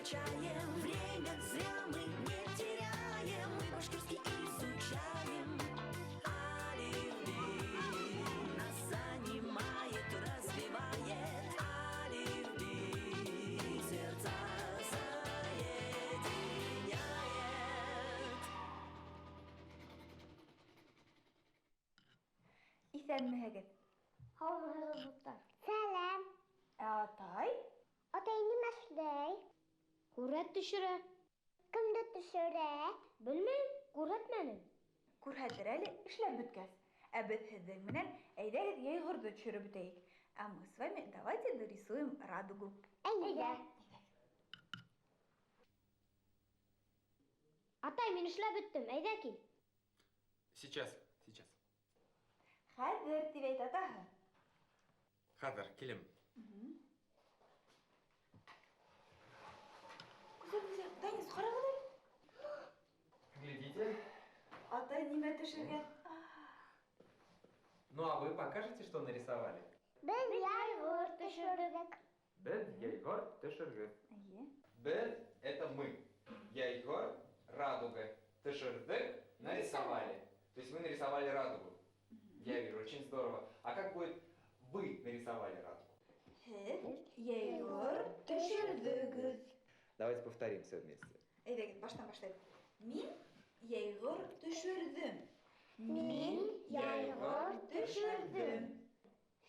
чаем. Время зря мы не теряем, мы башкирский изучаем. Әлифби нас занимает, развивает. Әлифби сердца соединяет. Иҫәнмеһегеҙ. Һаумыһығыҙ, дуҫтар. Сәләм. Ә атай? Атай нимә эшләй? Һүрәт төшөрә. Кемде төшөрә? Белмәйем, күрһәтмәнем. Күрһәтер әле эшләп бөткәс. Ә беҙ һеҙҙең менән әйҙәгеҙ йәйғорҙо төшөрөп бөтәйек. А мы с вами давайте дорисуем радугу. Әйҙә. Атай, мин эшләп бөттөм, әйҙә кил. Сейчас, сейчас. Хәҙер тип әйт атаһы. Хәҙер, киләм. Гүзәл, Гүзәл, Данис, ҡарағыҙ әле. Глядите. Атай нимә төшөргән? Ну а вы покажете, что нарисовали? Беҙ йәйғор төшөрҙөк. Беҙ йәйғор төшөрҙөк. Эйе. Беҙ — это мы. Йәйғор — радуга. Төшөрҙөк — нарисовали. То есть вы нарисовали радугу. Я вижу, очень здорово. А как будет вы нарисовали радугу? Һеҙ йәйғор төшөрҙөгөҙ. Давайте повторим все вместе. Әйҙәгеҙ, баштан башлайбыҙ. Мин йәйғор төшөрҙөм. Мин йәйғор төшөрҙөм.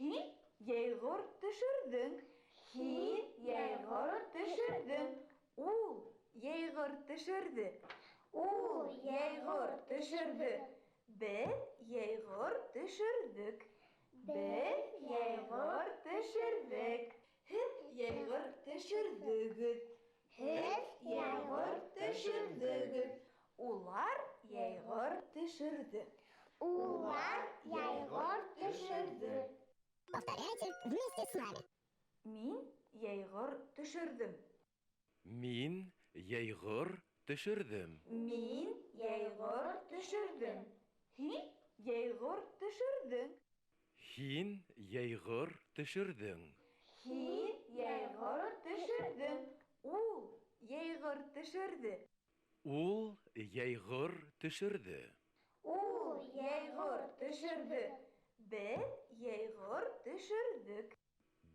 Һин йәйғор төшөрҙөң. Һин йәйғор төшөрҙөң. Ул йәйғор төшөрҙө. Ул йәйғор төшөрҙө. Беҙ йәйғор төшөрҙөк. Беҙ йәйғор төшөрҙөк. Һеҙ йәйғор төшөрҙөгөҙ. Һеҙ йәйғор төшөрҙөгөҙ. Улар йәйғор төшөрҙө. Улар йәйғор төшөрҙө. Повторяйте вместе с нами. Мин йәйғор төшөрҙөм. Мин йәйғор төшөрҙөм. Мин йәйғор төшөрҙөм. Һин йәйғор төшөрҙөң. Һин йәйғор төшөрҙөң. Һин йәйғор төшөрҙөң. Ул йәйғор төшөрҙө. Ул йәйғор төшөрҙө. Ул йәйғор төшөрҙө. Беҙ йәйғор төшөрҙөк.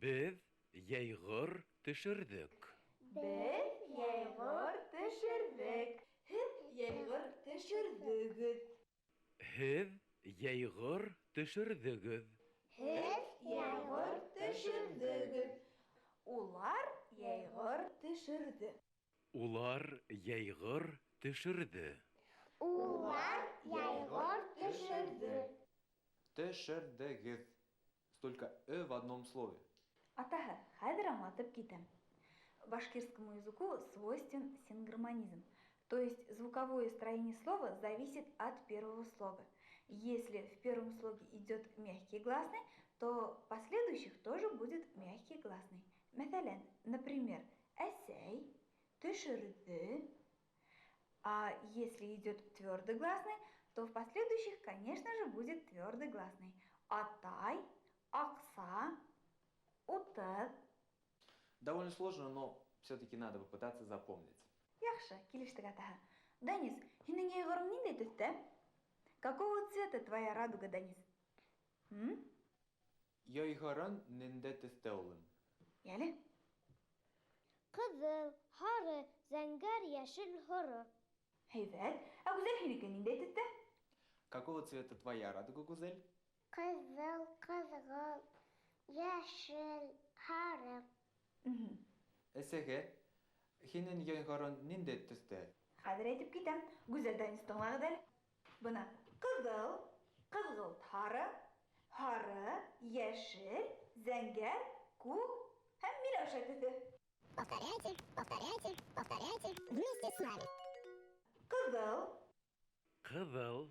Беҙ йәйғор төшөрҙөк. Беҙ йәйғор төшөрҙөк. Һеҙ йәйғор төшөрҙөгөҙ. Һеҙ йәйғор төшөрҙөгөҙ. Һеҙ йәйғор төшөрҙөгөҙ. Улар йәйғор төшөрҙө. Улар йәйғор төшөрҙө. Улар йәйғор төшөрҙө. Төшөрҙөгөҙ. Столько «э» в одном слове. Атаһы, хәҙер аңлатып китәм. Башкирскому языку свойствен сингармонизм, то есть звуковое строение слова зависит от первого слога. Если в первом слоге идет мягкий гласный, то в последующих тоже будет мягкий гласный. Мәҫәлән, например, әсәй, төшөрҙө. А если идет твердый гласный, то в последующих, конечно же, будет твердый гласный. Атай, аҡса, утыҙ. Довольно сложно, но все-таки надо попытаться запомнить. Яҡшы, килештек атаһы. Данис, һинең йәйғорың ниндәй төҫтә? Какого цвета твоя радуга, Данис? М? Йәйғорың ниндәй төҫтә, улым? Йәле. Ҡыҙыл, һары, зәңгәр, йәшел, һоро. Һәйбәт. Ә Гүзәл һинеке ниндәй төҫтә? Какого цвета твоя радуга, Гузель? Ҡыҙыл, ҡыҙғылт, йәшел, һары. Әсәһе, һинең йәйғорың ниндәй төҫтә? Хәҙер әйтеп китәм. Гүзәл, Данис, тыңлағыҙ әле. Бына ҡыҙыл, ҡыҙғылт һары, һары, йәшел, зәңгәр, күк һәм миләүшә төҫө. Повторяйте, повторяйте, повторяйте вместе с нами. Ҡыҙыл. Ҡыҙыл.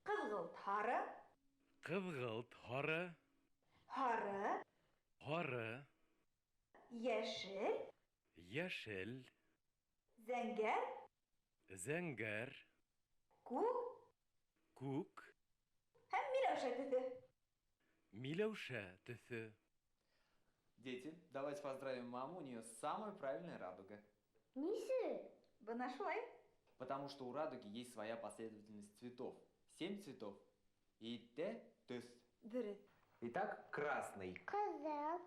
Ҡыҙғылт һары. Ҡыҙғылт һары. Һары. Һары. Йәшел. Йәшел. Зәңгәр. Зәңгәр. Күк. Күк. Һәм миләүшә төҫө. Миләүшә төҫө. Дети, давайте поздравим маму, у нее самая правильная радуга. Нисек? Бына шулай. Потому что у радуги есть своя последовательность цветов. 7 цветов. И Т төҫ. Дөрөҫ. Итак, красный. Ҡыҙыл.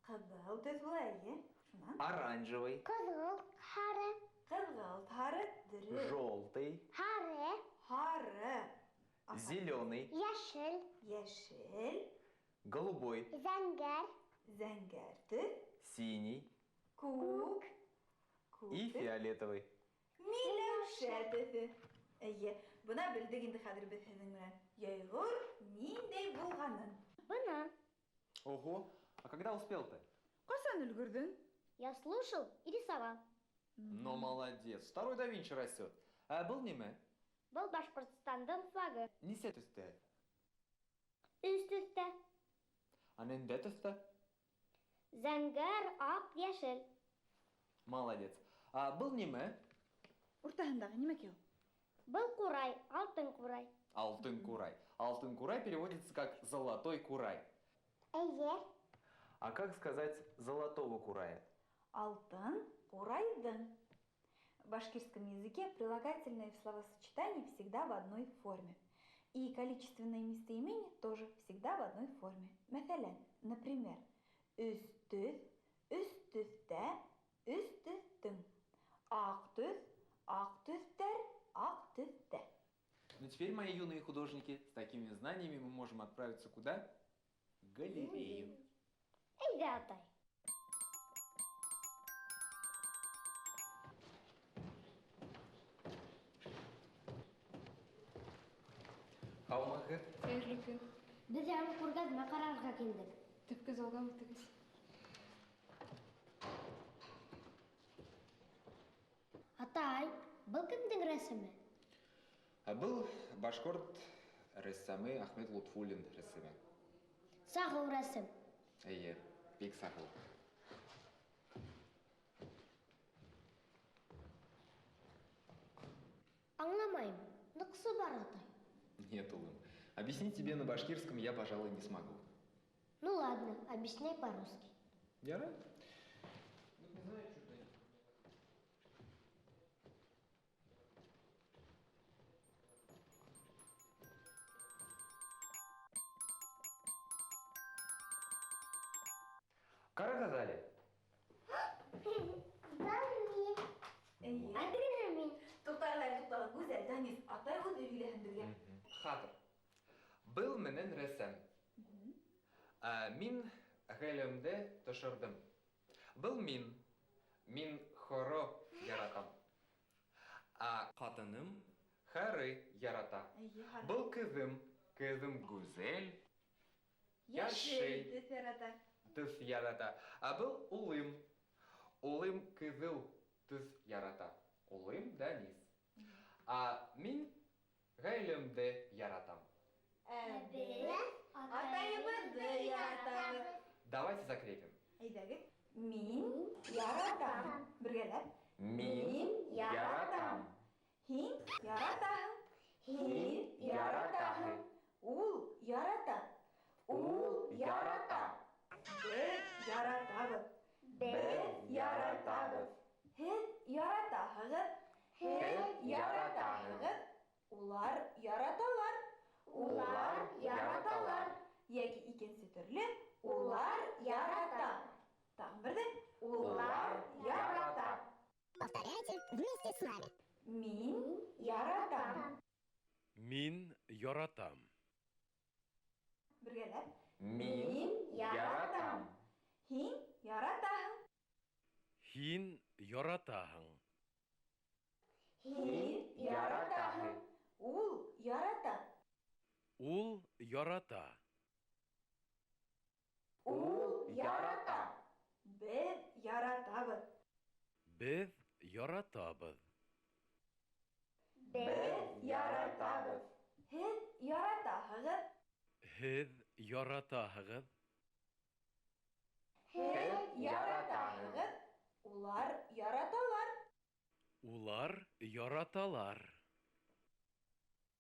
Ҡыҙыл төҫ була, эйе. Шунан. Оранжевый. Ҡыҙғылт һары. Ҡыҙғылт һары, дөрөҫ. Желтый. Һары. Һары. Аха. Зеленый. Йәшел. Йәшел. Голубой. Зәңгәр. Зәңгәр төҫ. Синий. Күк. Күк И төҫ. фиолетовый. Миләүшә төҫө. Эйе, бына белдек инде хәҙер беҙ һеҙҙең менән. Йәйғор ниндәй булғанын. Бына. Ого, а когда успел-то? Ҡасан өлгөрҙөң? Я слушал и рисовал. Но молодец, второй да Винчи растет. Ә был нимә? Был Башҡортостандың флагы. Нисә төҫтә? Өс төҫтә. Ә ниндәй төҫтә? Зәңгәр, аҡ, йәшел. Молодец. Ә был нимә? Уртаһындағы нимә ул? Был ҡурай, алтын ҡурай. Алтын ҡурай. Алтын ҡурай переводится как золотой курай. Эйе. А как сказать золотого курая? Алтын ҡурайҙың. В башкирском языке прилагательные в словосочетании всегда в одной форме. И количественное местоимение тоже всегда в одной форме. Мәҫәлән, например, өс төҫ, өс төҫтә, өс төҫтөң. Аҡ төҫ, аҡ төҫтәр, аҡ төҫтә. Ну теперь, мои юные художники, с такими знаниями мы можем отправиться куда? В галерею. Әйҙә, атай. Һаумыһығыҙ. Хәйерле көн. Беҙ яңы күргәҙмә ҡарарға килдек. Төпкө залға үтегеҙ. Атай, был кемдең рәсеме? Ә был башҡорт рәссамы Әхмәт Лотфуллин рәсеме. Сағыу рәсем. Эйе, бик сағыу. Аңламайым, ныҡсы бар, атай. Нет, улым, объяснить тебе на башкирском я, пожалуй, не смогу. Ну ладно, объясняй по-русски. Я рад. Ҡарағыҙ әле. Был мин. Эйе. Ә тегеһе мин. Туҡтағыҙ әле, туҡтағыҙ. Гүзәл, Данис, атай үҙе һөйләһен беҙгә. Хәҙер. Был минең рәсем. Ә, мин ғаиләмде төшөрҙөм. Был мин. Мин һоро яратам. Ә ҡатыным һары ярата. Эйе, һары. Был ҡыҙым. Ҡыҙым Гүзәл. Йәшел Йәшел. төҫ ярата. Төҫ ярата. Ә был улым. Улым ҡыҙыл төҫ ярата. Улым Данис. Ә мин ғаиләмде яратам. Ә беҙ атайыбыҙҙы яратабыҙ. Давайте закрепим. Әйҙәгеҙ. Мин яратам. Бергәләп. Мин яратам. Һин яратаһың. Һин яратаһың. Ул ярата. Ул ярата. Беҙ яратабыҙ. Беҙ яратабыҙ. Һеҙ яратаһығыҙ. Һеҙ яратаһығыҙ. Улар яраталар. Улар яраталар. Йәки икенсе төрлө улар ярата. Тағын берҙе. Улар ярата. Повторяйте вместе с нами. Мин яратам. Мин яратам. Бергәләп. Мин яратам. Һин яратаһың. Һин яратаһың. Һин яратаһың. Ул ярата. Ул ярата. Ул ярата. Беҙ яратабыҙ. Беҙ яратабыҙ. Беҙ яратабыҙ. Һеҙ яратаһығыҙ. Һеҙ яратаһығыҙ. Һеҙ яратаһығыҙ. Улар яраталар. Улар яраталар.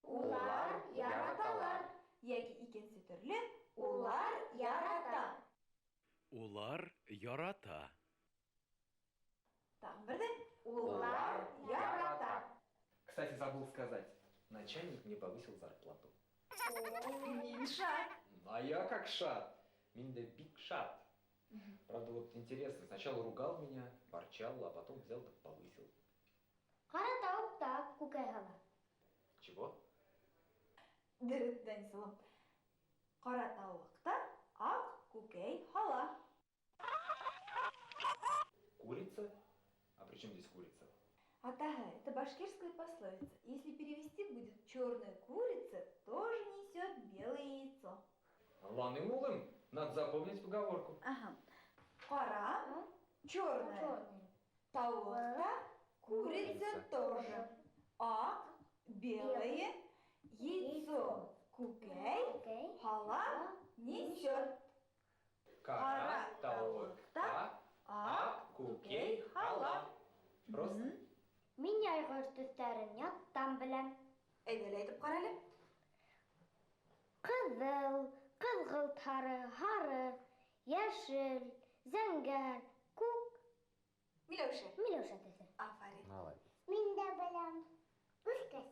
Улар яраталар. Йәки икенсе төрлө улар ярата. Улар ярата. Тагын бер дә. Улар ярата. Кстати, забыл сказать. Начальник мне повысил зарплату. Мин шат. А я как шат. Мин дә бик шат. Правда, вот интересно, сначала ругал меня, ворчал, а потом взял да повысил. Ҡара тауыҡ та күкәй һала. Чего? Дөрөҫ, Дәнис. Ҡара тауыҡ та аҡ күкәй һала. Курица? А при чем здесь курица? Атаһы, это башкирская пословица. Если перевести будет: черная курица тоже несет белое яйцо. Ладно, улым, надо запомнить поговорку. Ага. Ҡара, черная. Черная. Тауыҡ та, курица Курица. Тоже. Аҡ, белое, яйцо, күкәй, Күкәй. Һала, несет. Ҡара тауыҡ та аҡ күкәй һала. Просто? Мин айғыр төҫтәрен яттан беләм. Әйҙә, әйтеп ҡара әле. Ҡыҙыл, ҡыҙғылт һары, һары, йәшел, зәңгәр, күк, Миләүшә. Миләүшә төҫө. Афарин. Молодец. Мин дә беләм. Үҫкәс.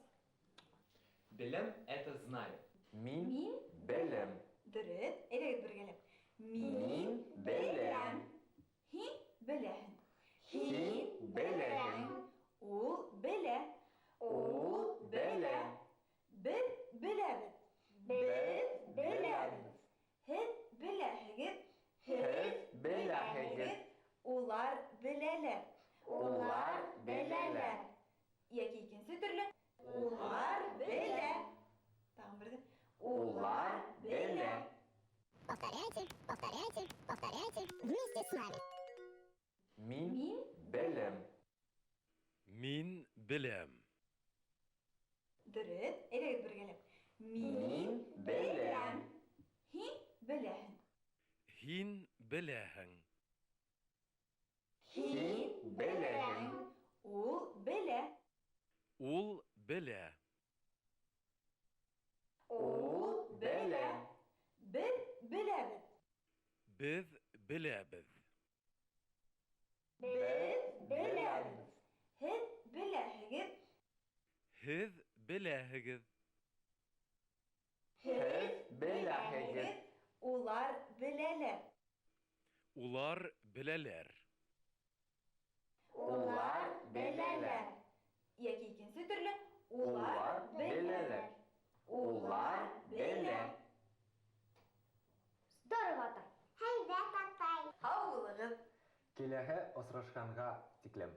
Беләм – это знаю. Мин Мин беләм. Дөрөҫ. Әйҙәгеҙ бергәләп. Мин беләм. Һин беләһең. Һин беләһең. Ул белә. Ул белә. Беҙ беләбеҙ. Беҙ беләбеҙ. Һеҙ беләһегеҙ. Һеҙ беләһегеҙ. Улар беләләр. Улар беләләр. Йәки икенсе төрлө. Улар белә. Тағын берҙе. Улар белә. Повторяйте, повторяйте, повторяйте вместе с нами. Мин Мин беләм. Мин беләм. Дөрөҫ. Әйҙәгеҙ бергәләп. Мин беләм. Һин беләһең. Һин беләһең. Һин беләһең. Ул белә. Ул белә. Ул белә. Беҙ беләбеҙ. Беҙ беләбеҙ. Беҙ беләбеҙ. Һеҙ беләһегеҙ. Һеҙ беләһегеҙ. Һеҙ беләһегеҙ. Улар беләләр. Улар беләләр. Улар беләләр. Йәки икенсе төрлө. Улар беләләр. Улар белә. Здорово, атай. Һәйбәт, атай. Һау булығыҙ. Киләһе осрашҡанға тиклем.